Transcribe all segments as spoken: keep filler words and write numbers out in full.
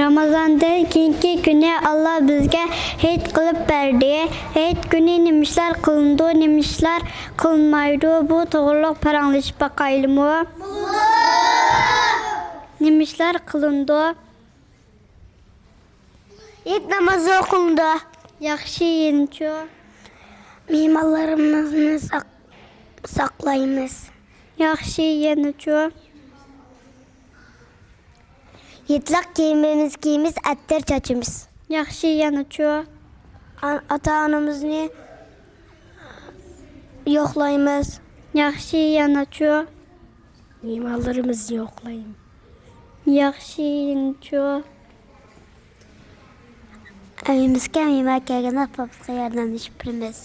رامازاندىن كېيىنكى كۈنى ئاللا بىزگە ھېيت قىلىپ بەردى. ھېيت كۈنى نېمە ئىشلار قىلىنىدۇ، نېمە ئىشلار قىلىنمايدۇ، بۇ توغرۇلۇق پاراڭلىشىپ باقايلىمۇ؟ نېمە ئىشلار قىلىنىدۇ؟ ھېيت نامازى ئوقۇلىدۇ. ياخشى، يەنىچۇ؟ مېھمانلىرىمىزنى ساق-، ساقلايمىز. ياخشى، يەنىچۇ؟ ھېيتلىق كىيىمىمىز كىيىمىز، ئەتىر چاچىمىز. ياخشى، يەنىچۇ؟ ئا-، ئاتا-ئانىمىزنى يوقلايمىز. ياخشى، يەنىچۇ؟ مېھمانلىرىمىزنى يوقلايمىز. ياخشى، يەنىچۇ؟ ئۆيىمىزگە مېھمان كەلگەندە ئاپا-ئاپىسىغا ياردەملىشىپ بېرىمىز.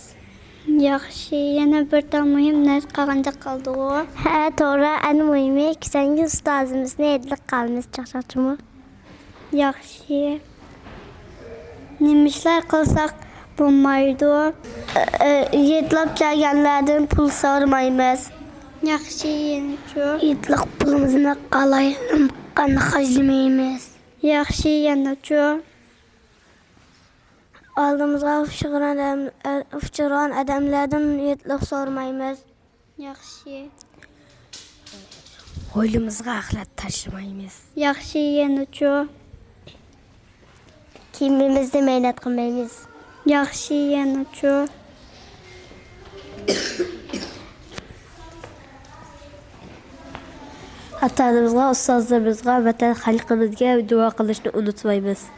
ياخشى، يەنە بىر تال مۇھىم نەرسە قالغاندەك قالدىغۇ؟ ھە، توغرا، ئەڭ مۇھىمى، كۈسەنگۈ ئۇستازىمىزنى ھېيتلىق قىلىمىز، چاقچاقچىمۇ؟ ياخشى. نېمە ئىشلار قىلساق بولمايدۇ؟ ئە، ئە، ھېيتلاپ كەلگەنلەردىن پۇل سورىمايمىز. ياخشى، يەنىچۇ؟ ھېيتلىق پۇلىمىزنى قالايمىقاندا خەجلىمەيمىز. ياخشى، يەنىچۇ؟ ئالدىمىزغا ئۇچرىغان ئادەم-، ئۇچرىغان ئادەملەردىن ھېيتلىق سورىمايمىز. ياخشى. ھويلىمىزغا ئەخلەت تاشلىمايمىز. ياخشى، يەنىچۇ؟ كىيىمىمىزنى مەينەت قىلمايمىز. ياخشى، يەنىچۇ؟ ئاتا-ئانىمىزغا، ئۇستازلىرىمىزغا، ۋەتەن خەلقىمىزگە دۇئا قىلىشنى ئۇنتۇمايمىز.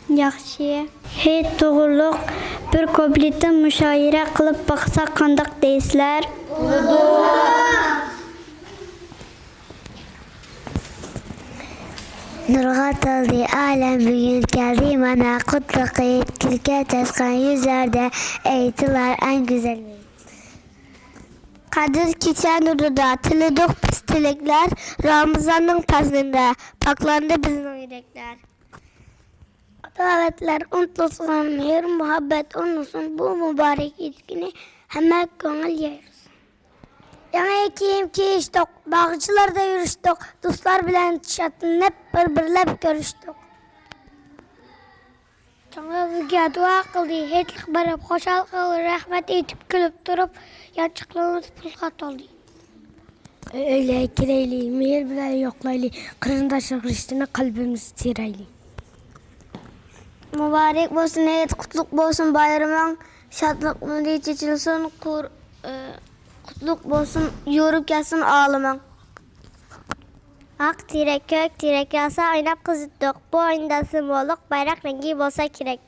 ياخشى. ھېيت توغرۇلۇق بىر كۇپلېتتىن مۇشائىرە قىلىپ باقساق قانداق دەيسىلەر؟ نۇرغا تولدى ئالەم بۈگۈن كەلدى مانا، قۇتلۇق ھېيت، كۈلكە چاچقان يۈزلەردە ئېيتىلار ئەڭ گۈزەل ھېيت. قەدىر كېچە نۇرىدا تىلىدۇق بىز تىلەكلەر، رامىزاننىڭ پەزلىندە پاكلاندى بىزنىڭ يۈرەكلەر. ئاداۋەتلەر ئۇنتۇلسۇن، مېھىر-مۇھەببەت ئورنىسۇن بۇ مۇبارەك ھېيت كۈنى ھەممە كۆڭۈل يايرىسۇن. يېڭى كىيىم كىيىشتۇق، باغچىلاردا يۈرۈشتۇق، دوستلار بىلەن شادلىنىپ بىر-بىرلەپ كۆرۈشتۇق. چوڭلار بىزگە دۇئا قىلدى، ھېيتلىق بېرىپ خۇشال قىلدى، رەھمەت ئېيتىپ كۈلۈپ تۇرۇپ، يانچۇقلىرىمىز پۇلغا تولدى. ئۆيلەرگە كىرەيلى، مېھىر بىلەن يوقلايلى، قېرىنداشلىق رىشتىنى قەلبىمىزدە تېرەيلى. مۇبارەك بولسۇن ھېيت، قۇتلۇق بولسۇن بايرىمىڭ، شادلىق نۇرى چېچىلسۇن، قۇر-، ئى، قۇتلۇق بولسۇن، يورۇپ كەلسۇن ئالىمىڭ. ئاق تېرەك، كۆك تېرەك ياسا ئويناپ قىزىتتۇق. بۇ ئويۇندا سىمۋوللۇق بايراق رەڭگى بولسا كېرەك.